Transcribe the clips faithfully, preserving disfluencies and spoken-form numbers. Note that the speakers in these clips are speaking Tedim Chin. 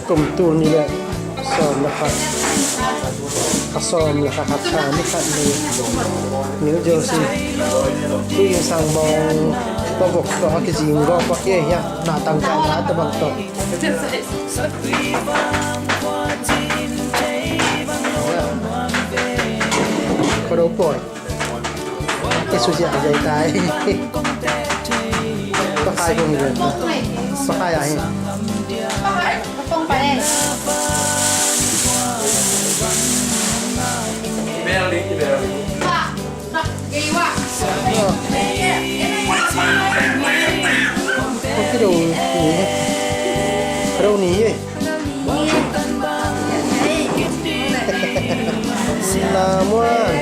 Kum tul nih le sawm le khat, a sawm le khat, khat kha ni khat ni, New Jersey. Tui sang bawng tawh vok tawh a kizing gawp bak hi a, na tangkai na tawh bang tawh. Ka do pawi. Ka su ziahziah tai. Ka khai kong hi ven ta. Ka khai a hi. Ka do ni hi. Ka do ni hi. Na muan.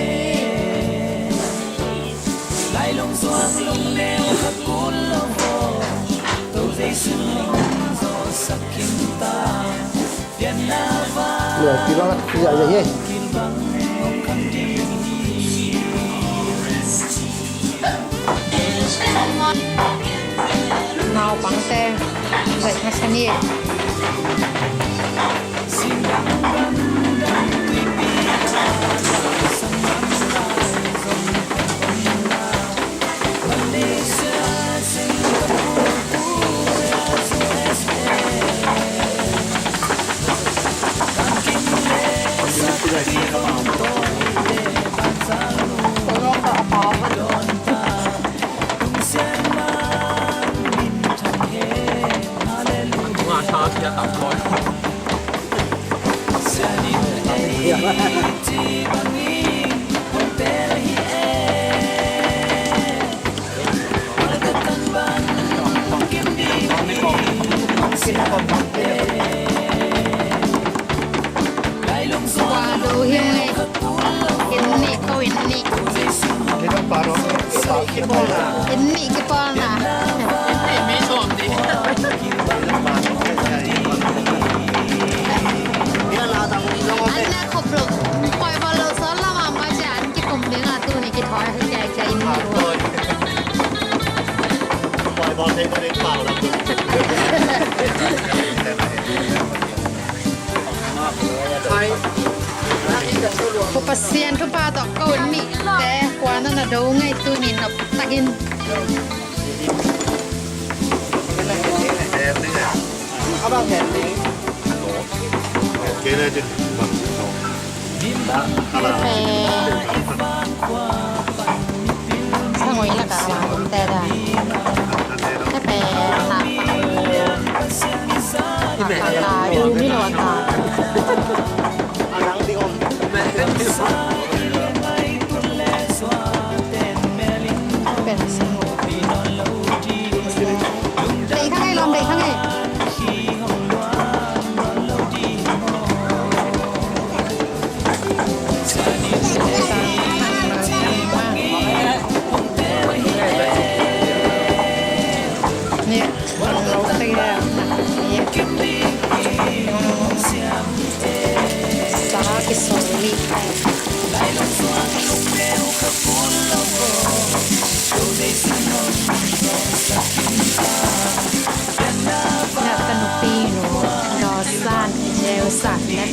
Lua pi bang a pi zah zah hi. Naupangte zaih masa ni. Kua do hiam ngei. Inn nih, ko inn nih. Inn nih kipawlna. An na khup lo. Pawi bawl lo sawn lam a, maw, ci-a an kikum ding a, tuni kithawi hi, kia, kia inn nih. Ko Pasian thupha tawh ko inn nihte kua na na do ngei, tuni nop takin. Pe. Sangoi lakah a kumte dan. Pe pe na. Ibe. Ka ka yu ni lo ta. Pen sangoi. Dei kha ngai lom, dei kha ngai. Ka nupi nu, dawsan, deusan, ne.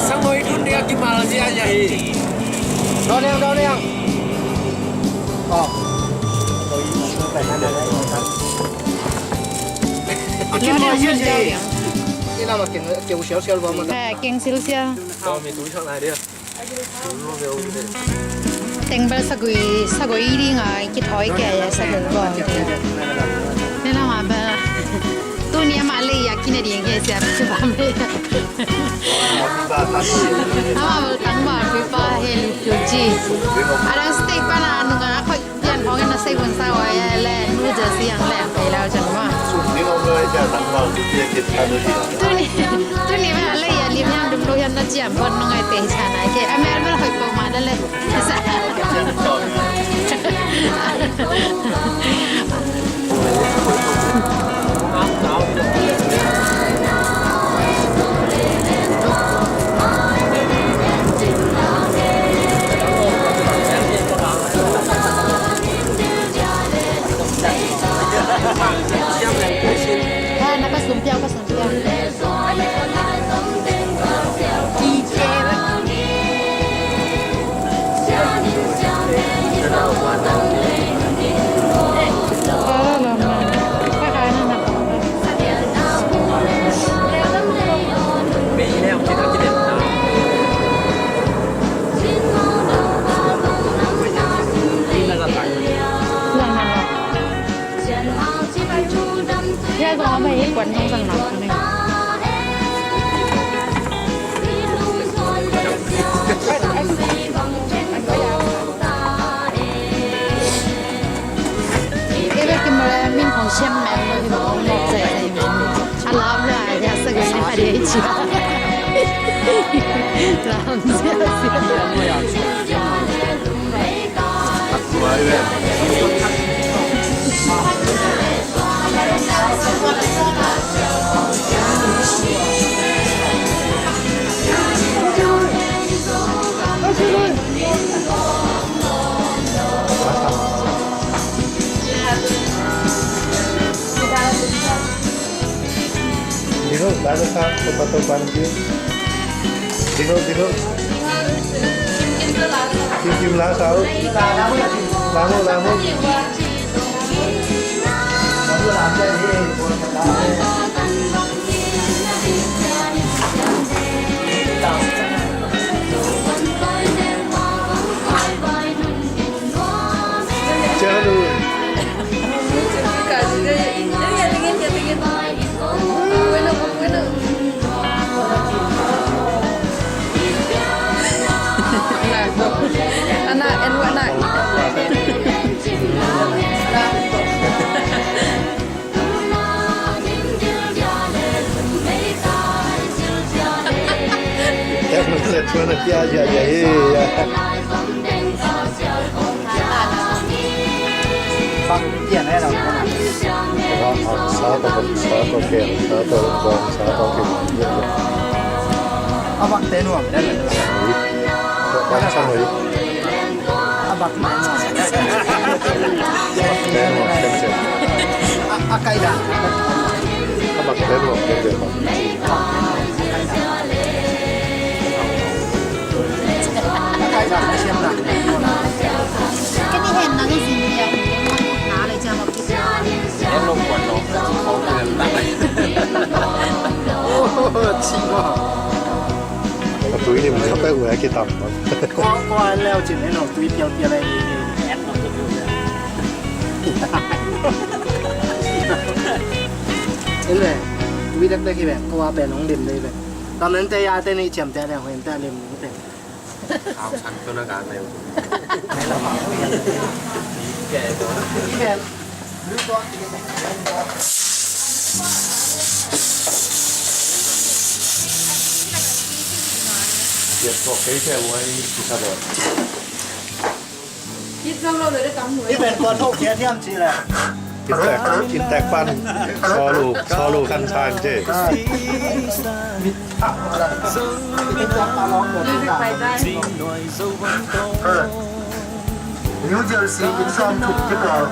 Sangoi dun dia kimal zia zia hi. Dawliang, dawliang. Oh. Kimal zia zia hi. Ina ma king, king sial sial ba ma. Eh, king sial sial. Teng bel sagui, sagui ding a kithawi kei a, sagui bawl ding. Nena ma bel. Tuni amah lei a kine ding he sia, sia ba me. Amah bel tangval pipa he liu ci. Adang state pan a nung a khoi pian hong en a sei hun sa wa ya le, nu ja siang le, pei lau jan ma. Tuni, tuni bel a lei a lim hiam lim lo hiam na ciam pon nong ai te hi sa nai ke. A mel bel hoih pong ma na le. Dinguk, lalu sa, topa, topa, nanti. Dinguk, dinguk. Kim, kim, la sa, u. Lamu, lamu. Anak, anak. Sa tawh, sa tawh, sa tawh, sa tawh, a bak te nuam. A bak te nuam. A, a kai dan. A bak te nuam. Ka ni hen na ka zin ya. Na le jam a ki. Em lo kuan lo. Ci ma. A tui nim ka pe ua ki tam. Ko, ko a leo cin en lo tui pial pial ai. En le tui dek dek hi ve. Ko a pe nong lim dei ve. Tam nen te ya te ni ciam te le huen te lim te. Aung San kyo na ka nai. Yes, okay, okay, why is that? Iben kuan ho kia thiam ci le. Intek, intek pan. Solo, solo kan sang je. New Jersey in sawm thum ci pawl.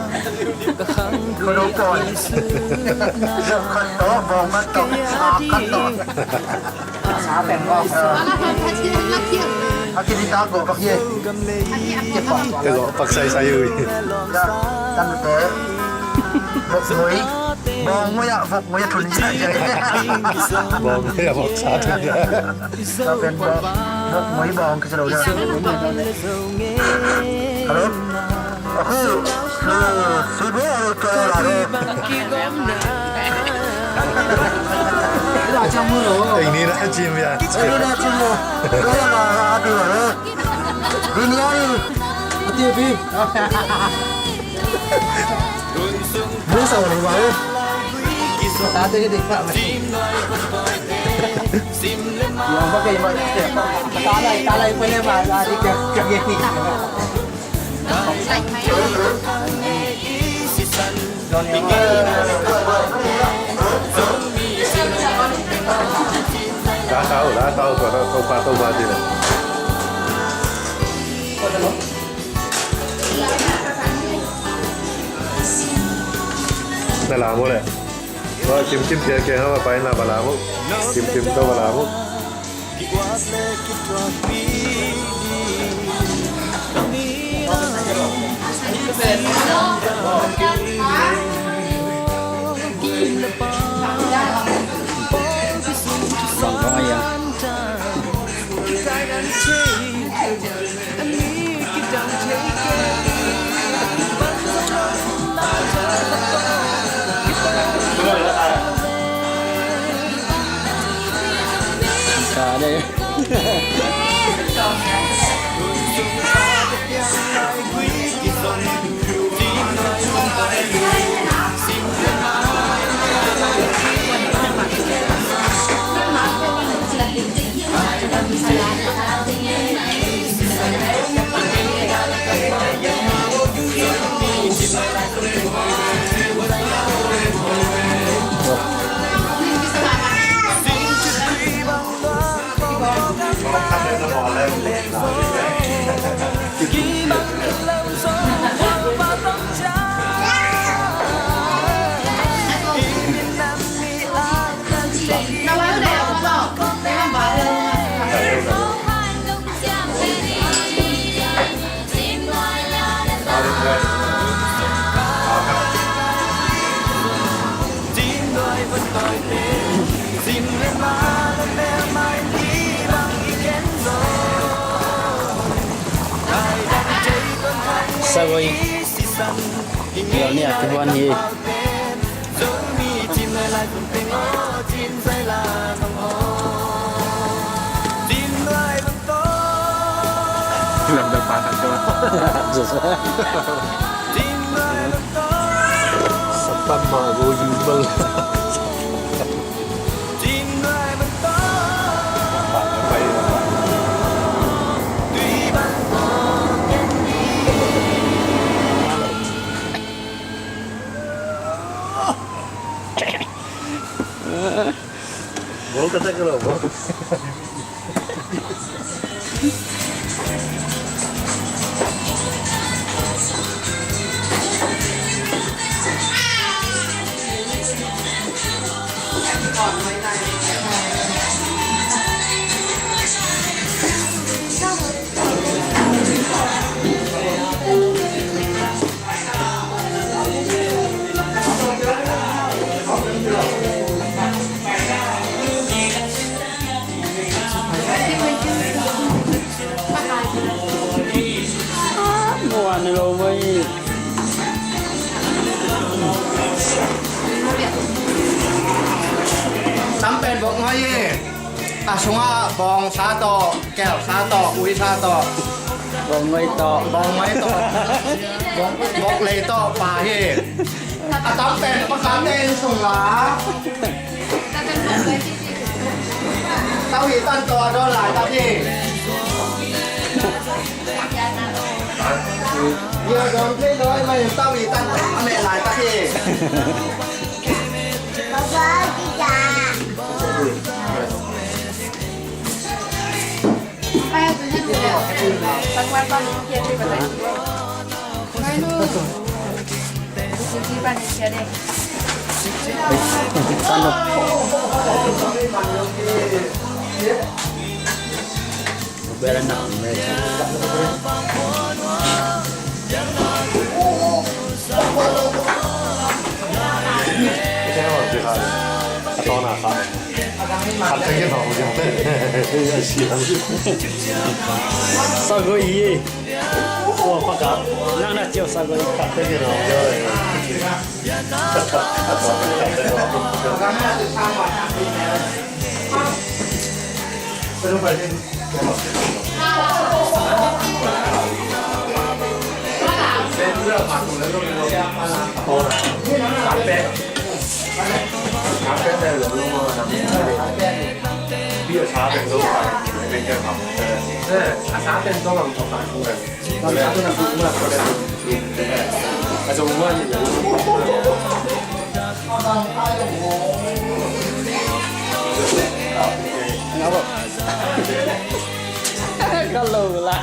Khuado pawl. Khat tawh, bawng khat tawh, sa khat tawh. Sa pen bawng. A kini ta go bak ye. Te go pak sai sai ui. Ya, tan te. Bawng mui. Bawng mui a, bawng mui a thun sa. Bawng mui a bawng sa thun sa. Sa pen bawng. Bawng mui bawng ka sa lo da. Hello. Teng ni na cim ya. Dah tahu, dah tahu, dah tahu, dah tahu. Na la mu le. Wa kim kim kia kia ha, wa pai na ba la mu. Kim kim to ba la mu. Sagoi. Lo ni a kibuan hi. Lam dah panas tu. Satan mah go jubel. Bol kata kalau bol. Tam pen bok ngoi hi. A sungah bawng sa tawh, kel sa tawh, ui sa tawh. Bawng ngoi tawh. Bawng ngoi tawh. Bawng, bawng lei tawh pa hi. A tam pen pakate inn sung la. Tau hi tan tawh a dawn lai tak hi. Hi a dawn thei dawi mai tau hi tan a meh lai tak hi. Sagoi hi. Ua, paka. Nang na ciau sagoi. Ka lo la.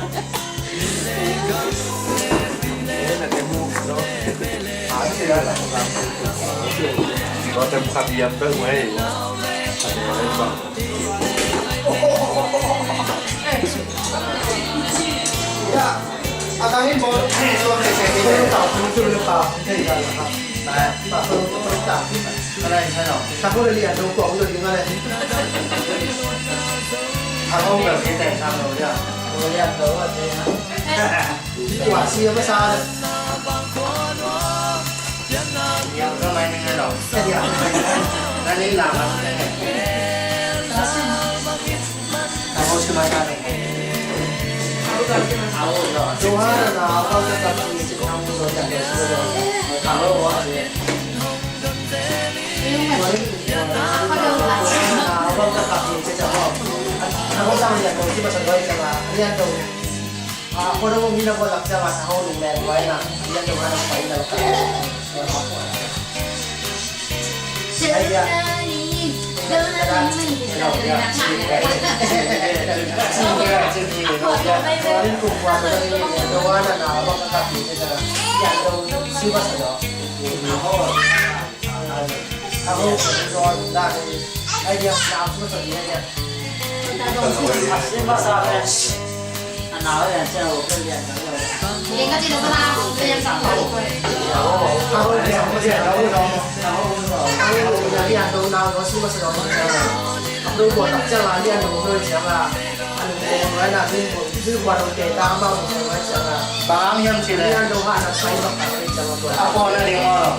Bang hiam cih leh a pawlna ding maw,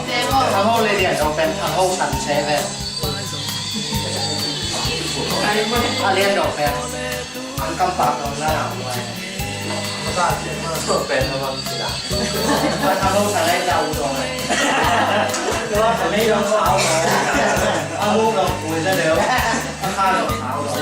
a ho le lian dong pen a ho san se ve. A lian dong pen an kam pak dong na. Pen a bang cih leh a ho san le lian dong. A ho dong pui sa deuh. A kha dong sa dong.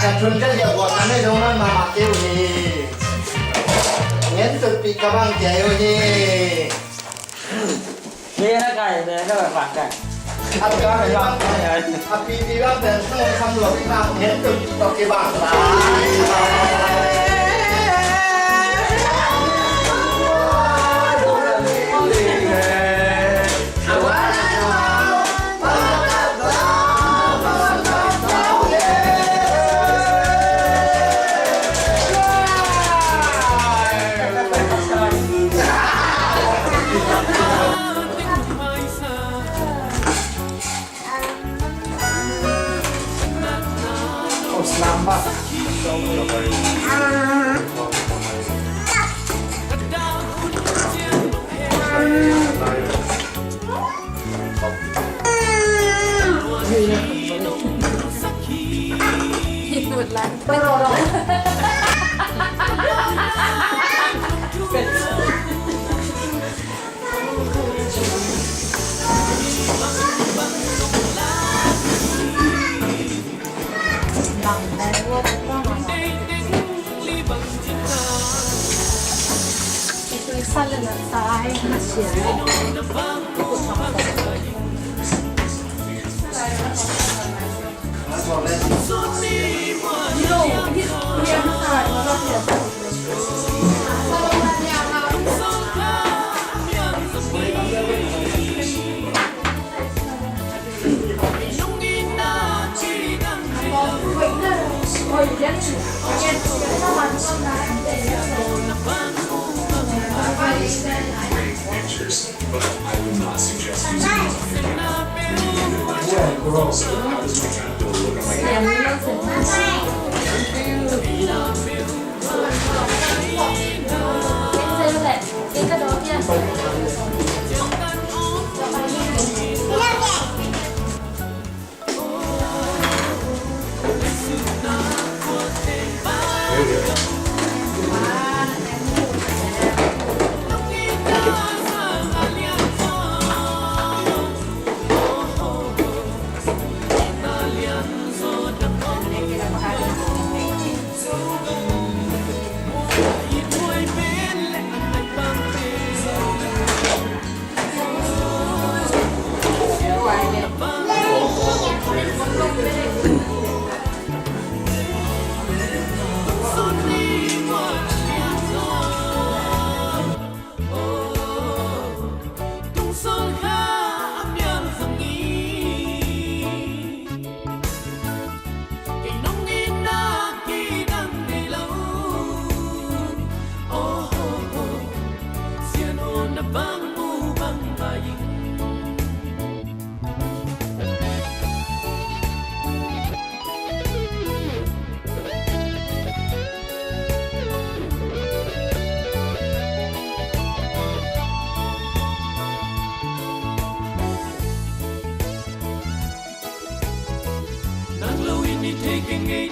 Ka thun ka liah buak ka nei dong nawn mahmah kei uh hi. Ngen tutpih ka bang kei uh hi. Kei na kai, kei na kai, kai. A pipi bang, a pipi bang pen sung sam lo ki bang ngen tutpih tawh kibang lai.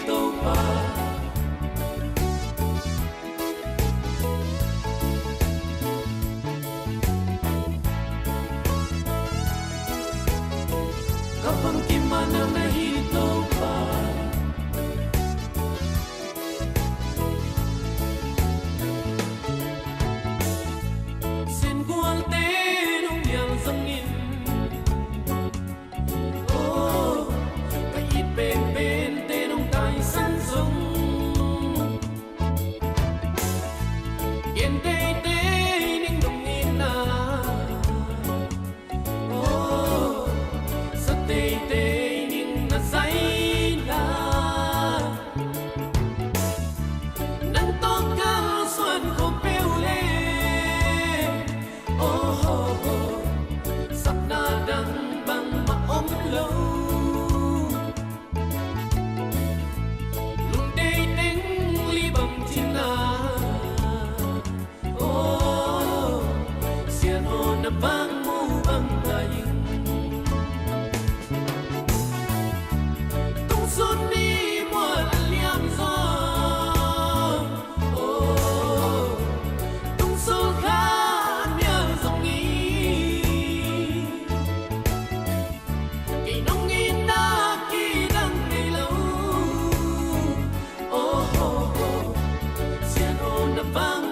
Topa. Ka bangkim a nang na hi Topa. Siangualte nong nial zongin, oh, ka it penpente nong taisan zong, gen teitei ning nong itna. Oh, sa teitei ning na zaina. Nang tawh kalsuan khawng peuh leh, oh, sapna dang bangmah om lo. Lungtei teng li bang cihna. Oh, sianho na vang mu bang ta ing. Tungsun ni mual a liam zong, oh, tungsul kha a mial zong hi. Kei nong itna kidang nei lo. Oh, oh, oh. Sianho na vang